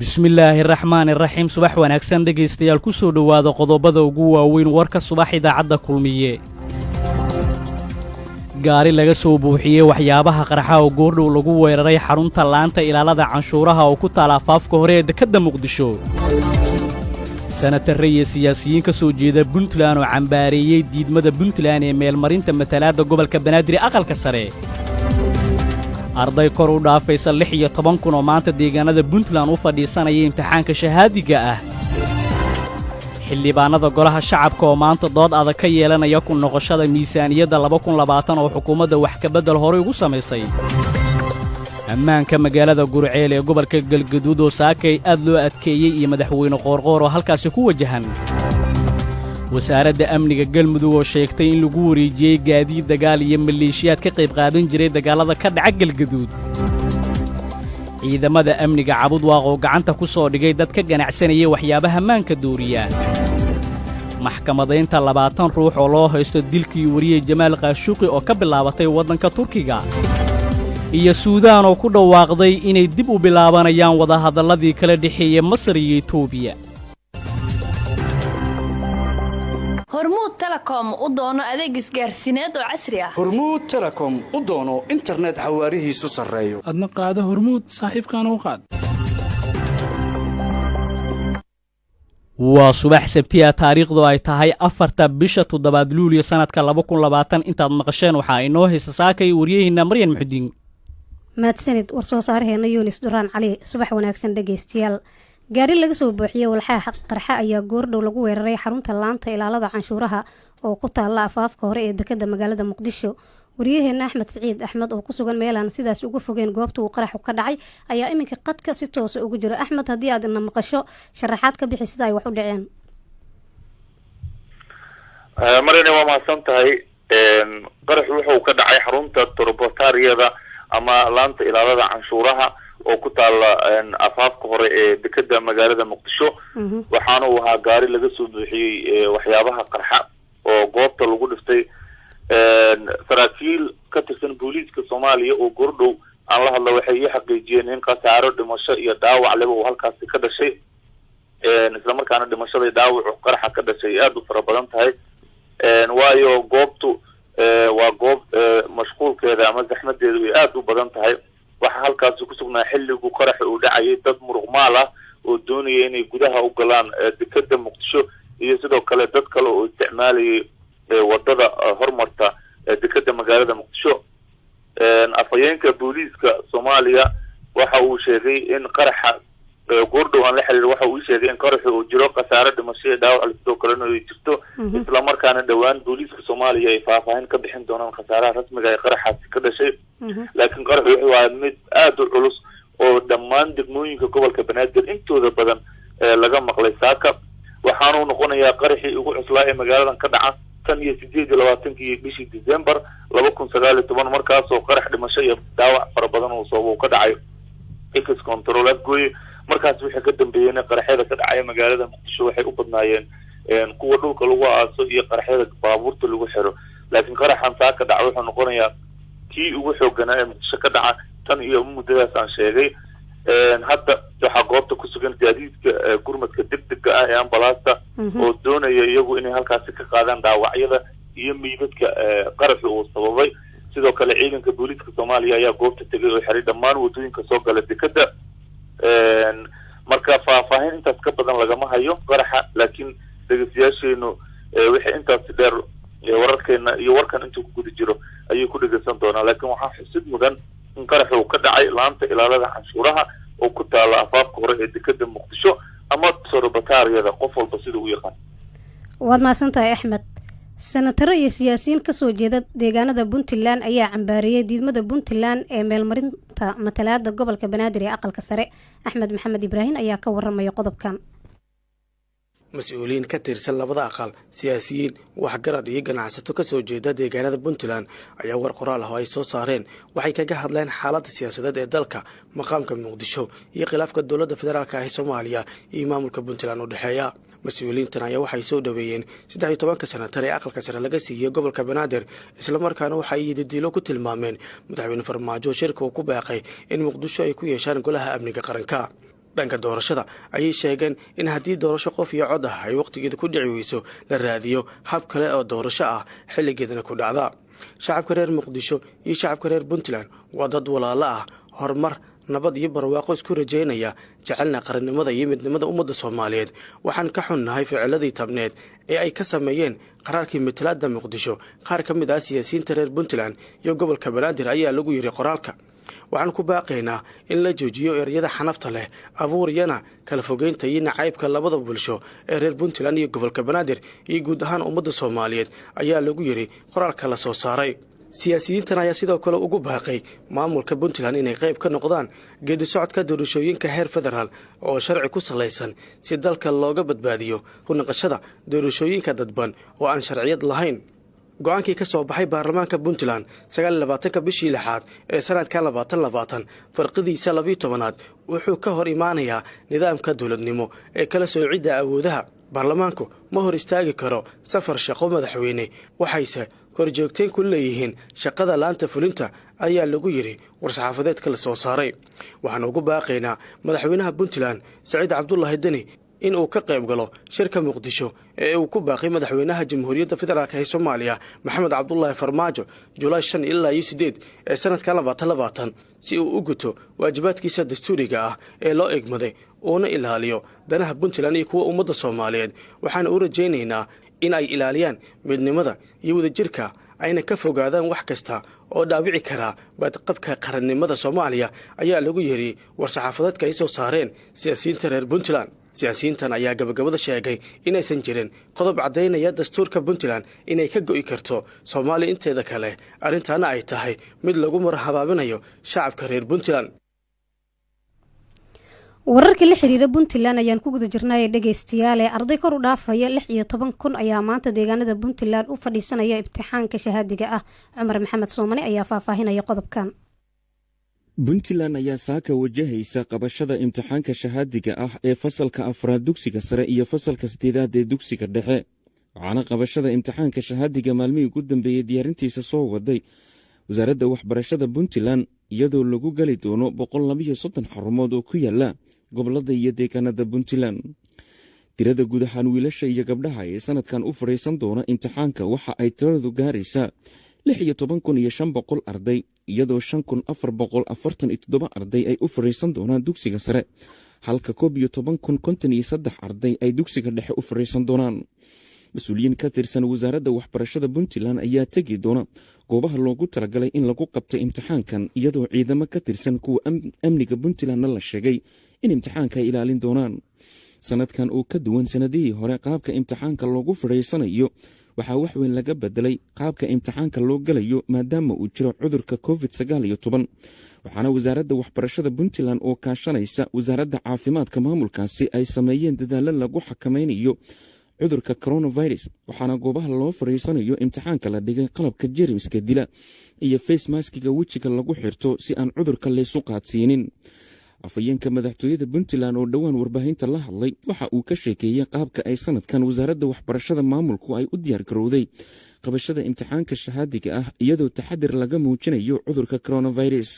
Bismillaahi raxmaani raxiim. Subax wanaagsan, dhegaystayaal. Ku soo dhowaada qodobada ugu waaweyn warka subax Idaacadda Kulmiye. Gaari laga soo buuxiyey waxyaabaha qarxa oo goordhow lagu weeraray xarunta laanta ilaalada canshuuraha oo ku taala afaafka hore ee dekedda Muqdisho. Sanatarre iyo siyaasiyiin ka soo jeeda Puntland oo cambaareeyey diidmada Puntland ee meelmarinta matalaadda gobolka Banaadir ee Aqalka Sare. Arday kor u dhaafaysa 16,000 oo maanta deegaanada Puntland u fadhiisanaya imtixaanka shahaadiga ah. Xildhibaannada Golaha Shacabka oo maanta dood adag ka yeelanaya ku noqoshada miisaaniyadda 2020 oo xukuumadda wax kabeddel horay ugu samaysay. Ammaanka magaalada Gurceel ee gobolka Galgaduud oo saakay aad loo adkeeyey iyo Madaxweyne Qoorqoor oo halkaasi ku wajahan. Wasaaradda Amniga Galmudug oo sheegtay in lagu wareejiyey gaadiid dagaal iyo maleeshiyaad ka qayb qaadan jiray dagaallada ka dhaca Galgaduud. Ciidamada amniga Cabudwaaq oo gacanta ku soo dhigay dad ka ganacsanayay waxyaabaha maanka dooriya. Maxkamadaynta 20 ruux oo loo haysto dilkii wariyey Jamaal Khaashuqi oo ka bilaabatay waddanka Turkiga. Iyo Suudaan oo ku dhawaaqday inay dib u bilaabanayaan wadahadalladii kala dhexeeyey Masar iyo Etoobiya. Hormuud Telecom, u doono adeeg isgaarsiineed oo casri ah. Hormuud Telecom, u doono internet xawaarihiisu sarreeyo. Adna qaado Hormuud, saaxiibkaana u qaad. Waa subax Sabtiya, taariikhdu ay tahay 4-ta bisha 7aad Luuliyo sanadka 2020. Intaad maqasheen waxaa inoo haysa saakay waryaheena Maryan Muxudiin. Mahadsanid, war soo saaraheena Yunis Duraan Cali. Subax wanaagsan, dhegeystayaal. Gaari laga soo buuxiyey walxaha qarxa ayaa goordhow lagu weeraray xarunta laanta ilaalada canshuuraha oo ku taalla afaafka hore ee dekada magaalada Muqdisho. Wariyaheena Axmed Siciid Axmed oo ku sugan meelaan sidaas uga fogeen goobta uu qaraxu ka dhacay ayaa iminka qadka si toosa ugu jiro. Axmed, haddii aad ina maqasho, sharaxaad ka bixi sida ay wax u dhaceen. Maryane, waa mahadsan tahay. Qaraxu wuxuu ka dhacay xarunta torbotaariyada ama laanta ilaalada canshuuraha oo ku taala afaafka hore ee dekeda magaalada Muqdisho. Waxaana uu ahaa gaari laga soo buuxiyey waxyaabaha qarxa oo goobta lagu dhiftay. Saraakiil ka tirsan booliiska Soomaaliya oo goordhow aan la hadla waxay ii xaqiijiyeen in khasaaro dhimasho iyo dhaawac leba uu halkaasi ka dhashay, islamarkaana dhimashada iyo dhaawacu qaraxa ka dhashay aada u fara badan tahay, waayo goobtu waa goob mashquulkeeda ama zaxmadeedu ay aada u badan tahay. Waxaa halkaasi kusugnaa xilligu qaraxa uu dhacayay dad muruqmaal ah oo doonaya inay gudaha u galaan dekeda Muqdisho, iyo sidoo kale dad kale oo isticmaalayay wadada hormarta dekeda magaalada Muqdisho. Afhayeenka booliiska Soomaaliya waxa uu sheegay in qaraxa goordhow aan la xiriir, waxa uu sheegay in qaraxu uu jiro khasaare dhimasho iyo dhaawac, sidoo kalena ay jirto, islamarkaana dhowaan booliiska Soomaaliya ay faahfaahin ka bixin doonaan khasaaraha rasmiga ee qaraxaasi ka dhashay. Laakiin qaraxu wuxuu ahaa mid aada u culus oo dhammaan degmooyinka gobolka Banaadir intooda badan laga maqlay saaka. Waxaanuu noqonayaa qaraxii ugu cuslaa ee magaaladan ka dhaca tan iyo 28-kii bishii December 2019, markaasoo qarax dhimasho iyo dhaawac fara badan uu sabab uu ka dhacay Ex Control Afgooye. Markaas wixii ka dambeeyeyna qaraxyada ka dhacaya magaalada Muqdisho waxay u badnaayeen kuwa dhulka lagu aaso iyo qaraxyada baabuurta lagu xiro. Laakiin qaraxan saa ka dhaca wuxuu noqonayaa kii ugu xooganaa ee Muqdisho ka dhaca tan iyo muddadaas aan sheegay. Hadda waxaa goobta ku sugan gaadiidka gurmadka degdega ah ee ambalaasta oo doonaya iyagu inay halkaasi ka qaadaan dhaawacyada iyo meydadka qaraxi uu sababay. Sidoo kale ciidanka booliiska Soomaaliya ayaa goobta tegay oo xiray dhammaan waddooyinka soo gala dekeda. Marka faahfaahin intaas ka badan lagama hayo qaraxa, laakiin dhegeystayaasheenu wixii intaasi dheer wararkeena iyo warkan intuu ku guda jiro ayay ku dhegeysan doonaa. Laakiin waxaa xusid mudan in qaraxa uu ka dhacay laanta ilaalada canshuuraha oo ku taala afaafka hore ee dekeda Muqdisho ama sorobataariyada, qof walba sida u yaqaan. Waad mahadsan tahay, Axmed. Senataro iyo siyaasiyiin kasoo jeeda deegaanada Puntland ayaa cambaareeyay diidmada Puntland ee meelmarinta matalaada gobolka Banaadir ee Aqalka Sare. Axmed Maxamed Ibraahim ayaa ka waramaya qodobkan. Mas-uuliyiin ka tirsan labada aqal, siyaasiyiin, waxgarad iyo ganacsato kasoo jeeda deegaanada Puntland ayaa war qoraal ah oo ay soo saareen waxay kaga hadleen xaaladda siyaasadeed ee dalka, maqaamka Muqdisho iyo khilaafka dowladda federaalka ah ee Soomaaliya iyo maamulka Puntland u dhexeeya. Mas-uuliyiintan ayaa waxay soo dhoweeyeen 13-ka senatar ee Aqalka Sare laga siiyey gobolka Banaadir, islamarkaana waxay yididiilo ku tilmaameen Madaxweyne Farmaajo shirka uu ku baaqay in Muqdisho ay ku yeeshaan Golaha Amniga Qaranka. Dhanka doorashada ayay sheegeen in haddii doorasho qof iyo cod ah ay wakhtigeeda ku dhici weyso, la raadiyo hab kale oo doorasho ah xilligeedana ku dhacda. Shacabka reer Muqdisho iyo shacabka reer Puntland waa dad walaalo ah, horumar, nabad iyo barwaaqo isku rajaynaya, jecelna qarannimada iyo midnimada ummadda Soomaaliyeed. Waxaan ka xunnahay ficiladii tabneed ee ay ka sameeyeen qaraarkii matalaadda Muqdisho qaar ka mid ah siyaasiyiinta reer Puntland iyo gobolka Banaadir, ayaa lagu yidhi qoraalka. Waxaan ku baaqaynaa in la joojiyo ereyada xanafta leh, abuuryana kala fogeynta iyo nacaybka labada bulsho ee reer Puntland iyo gobolka Banaadir iyo guud ahaan ummadda Soomaaliyeed, ayaa lagu yidhi qoraalka la soo saaray. Siyaasiyiintan ayaa sidoo kale ugu baaqay maamulka Puntland inay qayb ka noqdaan geedi socodka doorashooyinka heer federaal oo sharci ku salaysan, si dalka looga badbaadiyo ku naqashada doorashooyinka dadban oo aan sharciyad lahayn. Go-aankii ka soo baxay baarlamaanka Puntland 29-ka bishii lixaad ee sanadkan 2020, farqidiisa 12aad, wuxuu ka hor imaanayaa nidaamka dowladnimo ee kala soocidda awoodaha. Baarlamaanku ma hor istaagi karo safar shaqo madaxweyne, waxayse korjoogteen ku leeyihiin shaqada laanta fulinta, ayaa lagu yidhi war-saxaafadeedka la soo saaray. Waxaan ugu baaqaynaa madaxweynaha Puntland Saciid Cabdulaahi Deni in uu ka qayb galo shirka Muqdisho ee uu ku baaqay madaxweynaha Jamhuuriyadda Federaalk ee Soomaaliya Maxamed Cabdulaahi Farmaajo Julaay 5 ilaa iyo 8 ee sanadkan 2020, si uu u guto waajibaadkiisa dastuuriga ah ee loo egmaday, uuna ilaaliyo danaha Puntland iyo kuwa ummadda Soomaaliyeed. Waxaana u rajaynaynaa in ay ilaaliyaan midnimada iyo wadajirka, ayna ka fogaadaan wax kasta oo dhaawici karaa badqabka qarannimada Soomaaliya, ayaa lagu yiri war-saxaafadeedka ay soo saareen siyaasiyiinta reer Puntland. Siyaasiyiintan ayaa gabagabada sheegay inaysan jirin qodob caddaynaya dastuurka Puntland inay ka go'i karto Soomaaliya inteeda kale, arrintaana ay tahay mid lagu marhabaabinayo shacabka reer Puntland. Wararka la xiriira Puntland ayaan ku guda jirnay, dhegeystayaale. Arday kor u dhaafaya 16,000 ayaa maanta deegaanada Puntland u fadhiisanaya imtixaanka shahaadiga ah. Cumar Maxamed Soomane ayaa faahfaahinaya qodobkan. Puntland ayaa saaka wajahaysa qabashada imtixaanka shahaadiga ah ee fasalka afraad dugsiga sare iyo fasalka sideedaad ee dugsiga dhexe. Waxaana qabashada imtixaanka shahaadiga maalmihii ugu dambeeyey diyaarintiisa soo waday Wasaaradda Waxbarashada Puntland, iyadoo lagu geli doono 132 xarumood oo ku yaala gobolada iyo deegaanada Puntland. Tirada guud ahaan wiilasha iyo gabdhaha ee sanadkan u fadhiisan doona imtixaanka waxa ay tiradu gaaraysaa 16,500 arday, iyadoo 5447 arday ay u fadhiisan doonaan dugsiga sare, halka 11,053 arday ay dugsiga dhexe u fadhiisan doonaan. Mas-uuliyiin ka tirsan Wasaaradda Waxbarashada Puntland ayaa tegi doona goobaha loogu talagalay in lagu qabto imtixaankan, iyadoo ciidamo ka tirsan kuwa amniga Puntlandna la sheegay in imtixaanka ay ilaalin doonaan. Sanadkan oo ka duwan sanadihii hore, qaabka imtixaanka loogu fadhiisanayo waxaa wax weyn laga bedelay qaabka imtixaanka loo galayo, maadaama uu jiro cudurka COVID-19. Waxaana Wasaaradda Waxbarashada Puntland oo kaashanaysa Wasaaradda Caafimaadka maamulkaasi ay sameeyeen dadaallo lagu xakamaynayo cudurka coronavirus. Waxaana goobaha loo fadhiisanayo imtixaanka la dhigay qalabka jeermiska dila iyo face maskiga wejiga lagu xirto, si aan cudurka laysu qaadsiinin. Afhayeenka madaxtooyada Puntland oo dhowaan warbaahinta la hadlay waxa uu ka sheekeeyey qaabka ay sanadkan Wasaaradda Waxbarashada maamulku ay u diyaargarowday qabashada imtixaanka shahaadiga ah, iyadoo taxadir laga muujinayo cudurka coronavirus.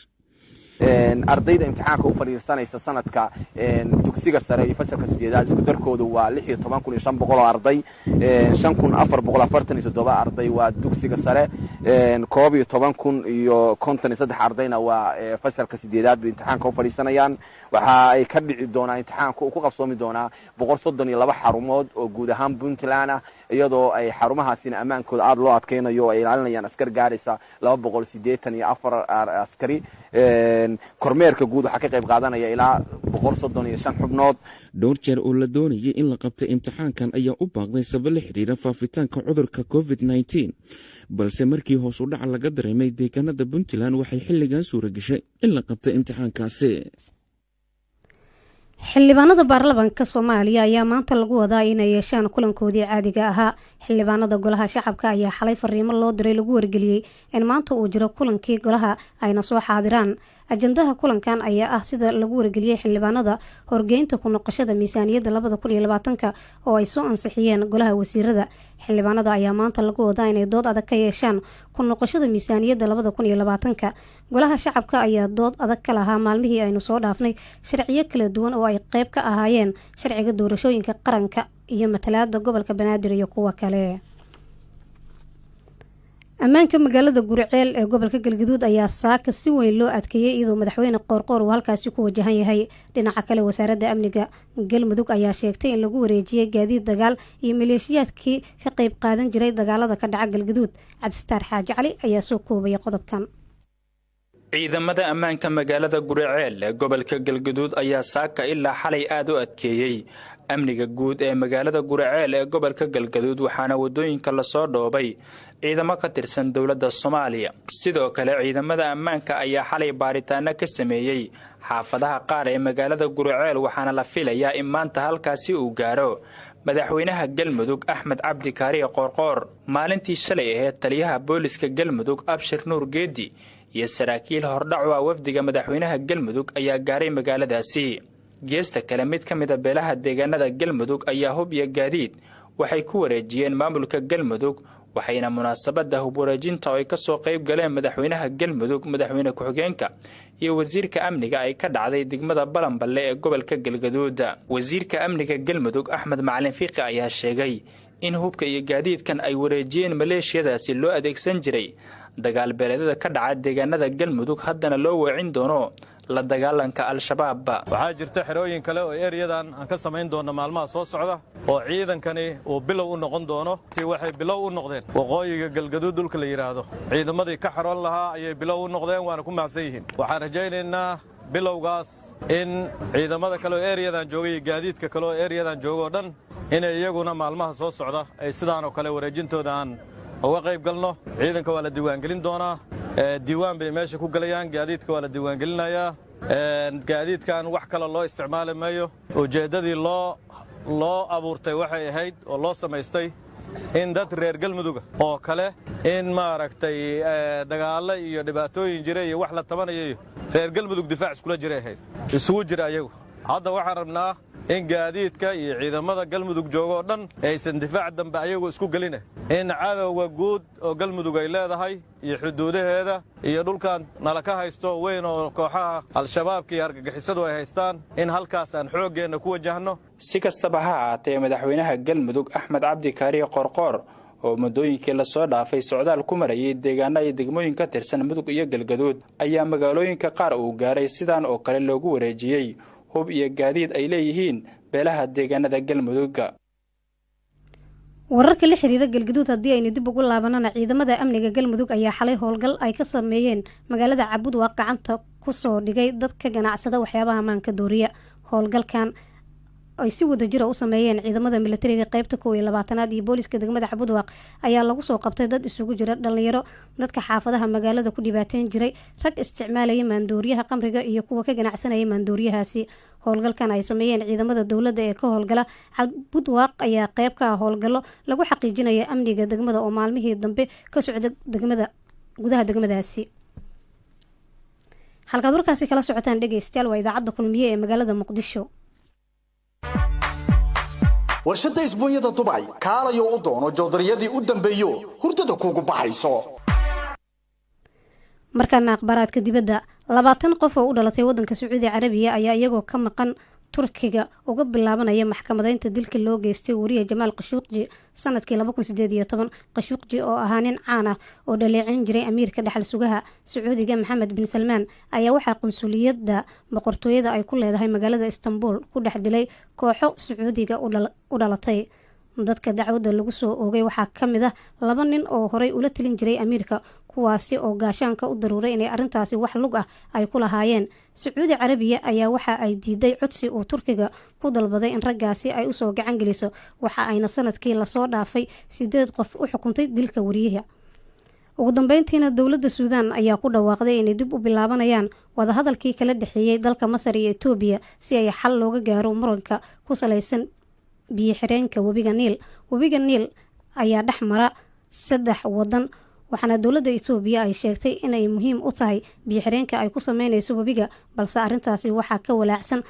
Ardayda imtixaanka u fadhiisanaysa sanadka dugsiga sare iyo fasalka sideedaad isku darkoodu waa 16,500 oo arday. 5447 arday waa dugsiga sare, 11,053 ardayna waa fasalka sideedaad bay imtixaanka u fadhiisanayaan. Waxa ay ka dhici doonaa imtixaanka uu ku qabsoomi doonaa 132 xarumood oo guud ahaan Puntland ah, iyadoo ay xarumahaasina ammaankooda aada loo adkaynayo oo ay ilaalinayaan askar gaaraysa 284 askari. Kormeerka guud waxaa ka qayb qaadanaya ilaa 135 xubnood. Dhowr jeer oo la doonayay in la qabtay imtixaankan ayaa u baaqday sabab la xidhiira faafitaanka cudurka COVID-19, balse markii hoos u dhac laga dareemay deegaanada Puntland waxay xilligan suura gashay in la qabtay imtixaankaasi. Xildhibaanada baarlamaanka Soomaaliya ayaa maanta lagu wadaa inay yeeshaan kulankoodii caadiga ahaa. Xildhibaanada Golaha Shacabka ayaa xalay fariimo loo diray lagu wargeliyey in maanta uu jiro kulankii golaha, ayna soo xaadiraan. Ajandaha kulankan ayaa ah, sida lagu wargeliyey xildhibaanada, horgeynta ku noqoshada miisaaniyadda 2020-ka oo ay soo ansixiyeen golaha wasiirada. Xildhibaanada ayaa maanta lagu wadaa inay dood adag ka yeeshaan ku noqoshada miisaaniyadda 2020-ka. Golaha Shacabka ayaa dood adag ka lahaa maalmihii aynu soo dhaafnay sharciyo kala duwan oo ay qeyb ka ahaayeen sharciga doorashooyinka qaranka iyo matalaada gobolka Banaadir iyo kuwa kale. Ammaanka magaalada Guriceel ee gobolka Galgaduud ayaa saaka si weyn loo adkeeyey, iyadoo madaxweyne Qoorqoor uu halkaasi ku wajahan yahay. Dhinaca kale, wasaaradda amniga Galmudug ayaa sheegtay in lagu wareejiyey gaadiid dagaal iyo maleeshiyaadkii ka qeyb qaadan jiray dagaalada ka dhaca Galgaduud. Cabdisitaar Xaaji Cali ayaa soo koobaya qodobkan. Ciidamada ammaanka magaalada Guriceel ee gobolka Galgaduud ayaa saaka ilaa xalay aad u adkeeyey amniga guud ee magaalada Guriceel ee gobolka Galgaduud, waxaana waddooyinka lasoo dhoobay ciidamo ka tirsan dowladda Soomaaliya. Sidoo kale, ciidamada ammaanka ayaa xalay baaritaano ka sameeyey xaafadaha qaar ee magaalada Guriceel, waxaana la filayaa in maanta halkaasi uu gaaro madaxweynaha Galmudug Axmed Cabdi Kaariye Qoorqoor. Maalintii shalay aheyd, taliyaha booliska Galmudug Abshir Nuur Geedi iyo saraakiil hordhac u ah wafdiga madaxweynaha Galmudug ayaa gaaray magaaladaasi. Geesta kale, mid ka mid a beelaha deegaanada Galmudug ayaa hub iyo gaadiid waxay ku wareejiyeen maamulka Galmudug, waxayna munaasabadda hub wareejinta oo ay kasoo qayb galeen madaxweynaha Galmudug, madaxweyne ku-xigeenka iyo wasiirka amniga ay ka dhacday degmada Balanballe ee gobolka Galgaduud. Wasiirka amniga Galmudug Axmed Macalin Fiiqi ayaa sheegay in hubka iyo gaadiidkan ay wareejiyeen maleeshiyadaasi loo adeegsan jiray dagaal beeleedyada ka dhaca deegaanada Galmudug, haddana loo weecin doono la dagaalanka Al-Shabaab. Waxaa jirta xerooyin kale oo eryadan aan ka samayn doonno maalmaha soo socda oo ciidankani uu bilow u noqon doono. Waxay bilow u noqdeen waqooyiga Galgaduud dhulka la yidhaahdo ciidamadii ka xaroon lahaa ayay bilow u noqdeen, waana ku mahadsan yihiin. Waxaan rajaynaynaa bilowgaas in ciidamada kale oo eryadan jooga iyo gaadiidka kale oo eryadan jooga oo dhan inay iyaguna maalmaha soo socda ay sidaan oo kale wareejintooda aan uga qayb galno. Ciidanka waa la diiwaangelin doonaa, diiwaan bay meesha ku gelayaan. Gaadiidka waa la diiwaangelinayaa. Gaadiidkan wax kale loo isticmaali maayo. Ujeeddadii loo abuurtay waxay ahayd oo loo samaystay in dad reer Galmuduga oo kale in maaragtay dagaallo iyo dhibaatooyin jira iyo wax la tabanayayo reer Galmudug difaac iskula jiray ahayd, isugu jira ayagu. Hadda waxaan rabnaa in gaadiidka iyo ciidamada Galmudug jooga oo dhan aysan difaac dambe ayagu isku gelina, in cadowga guud oo Galmudug ay leedahay iyo xuduudaheeda iyo dhulkan nala ka haysto weyn oo kooxaha Al-Shabaabka iyo argagixisadu ay haystaan in halkaas aan xooggeenna ku wajahno. Si kastaba ha ahaatee, madaxweynaha Galmudug Axmed Cabdi Kaariye Qoorqoor oo muddooyinkii lasoo dhaafay socdaal ku marayay deegaano iyo degmooyin ka tirsan Mudug iyo Galgaduud ayaa magaalooyinka qaar uu gaaray sidaan oo kale loogu wareejiyey hub iyo gaadiid ay leeyihiin beelaha deegaanada Galmudugga. Wararka la xiriira Galgaduud haddii aynu dib ugu laabanana, ciidamada amniga Galmudug ayaa xalay howlgal ay ka sameeyeen magaalada Cabudwaaq gacanta kusoo dhigay dadka ganacsada waxyaabaha maanka dooriya. Howlgalkan ay si wada jira u sameeyeen ciidamada militariga qeybta 21-aad iyo booliska degmada Cabudwaaq ayaa lagu soo qabtay dad isugu jira dhalinyaro, dadka xaafadaha magaalada ku dhibaateyn jiray, rag isticmaalaya maandooriyaha qamriga iyo kuwa ka ganacsanaya maandooriyahaasi. Howlgalkan ay sameeyeen ciidamada dowladda ee ka howlgala Cabudwaaq ayaa qeyb ka ah howlgallo lagu xaqiijinaya amniga degmada oo maalmihii dambe ka socda degmada gudaha degmadaasi. Halkaad warkaasi kala socotaan, dhegeystayaal, waa idaacadda Kulmiye ee magaalada Muqdisho. Warshadda isbuunyada Dubay, kaalayo u doono joodariyadii u dambeeyo hurdada kuugu baxayso. Markaana akhbaaraadka dibadda. 20 qof oo u dhalatay wadanka Sacuudi Carabiya ayaa iyagoo ka maqan Turkiga uga bilaabanaya maxkamadeynta dilka loo geystay wariye Jamaal Qashuuqji sanadkii 2018. Qashuuqji oo ahaa nin caan ah oo dhaleeceyn jiray amiirka dhexal sugaha Sacuudiga Maxamed bin Salmaan ayaa waxaa qunsuliyadda boqortooyada ay ku leedahay magaalada Istanbul ku dhex dilay kooxo Sacuudiga u dhalatay. Dadka dacwadda lagu soo oogay waxaa ka mid ah laba nin oo horey ula talin jiray amiirka, kuwaasi oo gaashaanka u daruuray inay arrintaasi wax lug ah ay ku lahaayeen. Sacuudi Carabiya ayaa waxa ay diiday codsi uu Turkiga ku dalbaday in raggaasi ay usoo gacan geliso, waxa ayna sanadkii lasoo dhaafay sideed qof u xukuntay dilka wariyaha. Ugu dambeyntiina, dowladda Suudaan ayaa ku dhawaaqday inay dib u bilaabanayaan wadahadalkii kala dhexeeyey dalka Masar iyo Etoobiya si ay xal looga gaaro muranka ku salaysan biyo xireenka webiga Niil. Webiga Niil ayaa dhex mara saddex wadan. Waxaana dowladda Itoobiya ay sheegtay inay muhiim u tahay biyo-xireenka ay ku sameyneyso webiga, balse arrintaasi waxaa ka walaacsan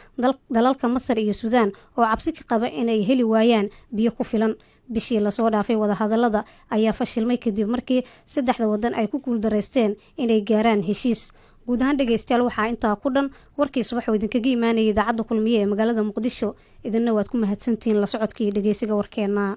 dalalka Masar iyo Suudaan oo cabsi ka qaba inay heli waayaan biyo ku filan. Bishii lasoo dhaafay, wadahadalada ayaa fashilmay kadib markii saddexda wadan ay ku guuldaraysteen inay gaaraan heshiis. Guud ahaan, dhegeystayaal, waxaa intaa ku dhan warkii subax oo idinkaga imaanayay Idaacadda Kulmiye ee magaalada Muqdisho. Idinna waad ku mahadsantihiin la socodka iyo dhegeysiga warkeena.